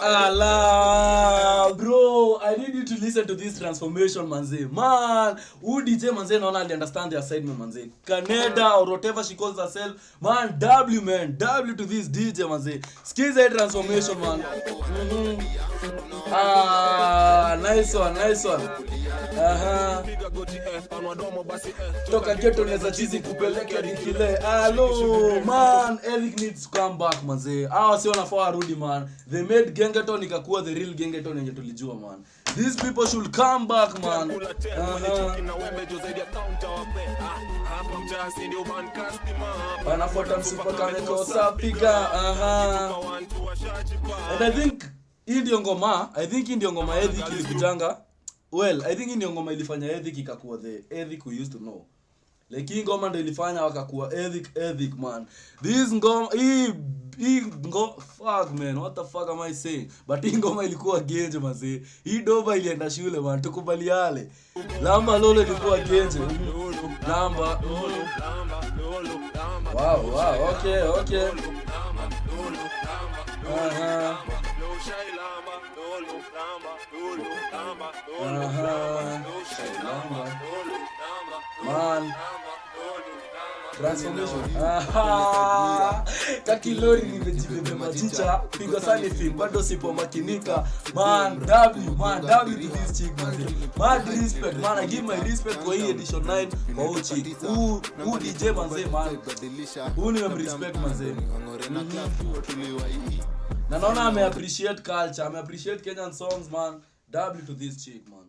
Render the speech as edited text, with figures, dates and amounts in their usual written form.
Ala, bro, I need you to listen to this transformation, manze. Man, who DJ, manze, naona ali understand the assignment, manze. Canada or whatever she calls herself. Man, W, man, W to this DJ, manze. Skiza hii transformation, man. Ah, nice one, nice one. Aha. Piga goti, eh, panua domo basi, eh. Toka ghetto neza chizi kupeleke dikile. Alo, man, Ethic needs to come back, manze. Hawa si wanafaa warudi, man. They made gengeton ikakuwa the real gengeton yenye tulijua, man. These people should come back, man. Kula ten, mwenye chuki na wembe jo zaidi ya counter wape. Ah, hapa mtaa si ndio man customer. Panafuata msupa kamekosa piga. Aha. Kwa one two washajipa. And I think hii ndio ngoma, I think hii ndio ngoma Ethic ilikujanga. Well, I think hii ndio ngoma ilifanya Ethic ikakuwa the Ethic we used to know. Like, hii ngoma ndio ilifanya wakakuwa Ethic Ethic, man. This ngoma, hii fuck, man, what the fuck am I saying? But hii ngoma ilikuwa genje, mazee. Hii doba ilienda shule, man, tukubaliane. Lamba Lolo ilikuwa genje. Lamba. Wow, okay. Aha. Aha. Lamba. Man. Transformation. Aha. Kakilori nimejibebe machicha. Pigo sanifin bado sipo makinika. Man, W, man, W to this chick, man. Mad respect, man. I give my respect kwa hii edition 9 kwa huyu chick. Huu DJ, manze, man. Huu nimemrespect, manze. Na naona ame appreciate culture, ame appreciate Kenyan songs, man. W to this chick, man.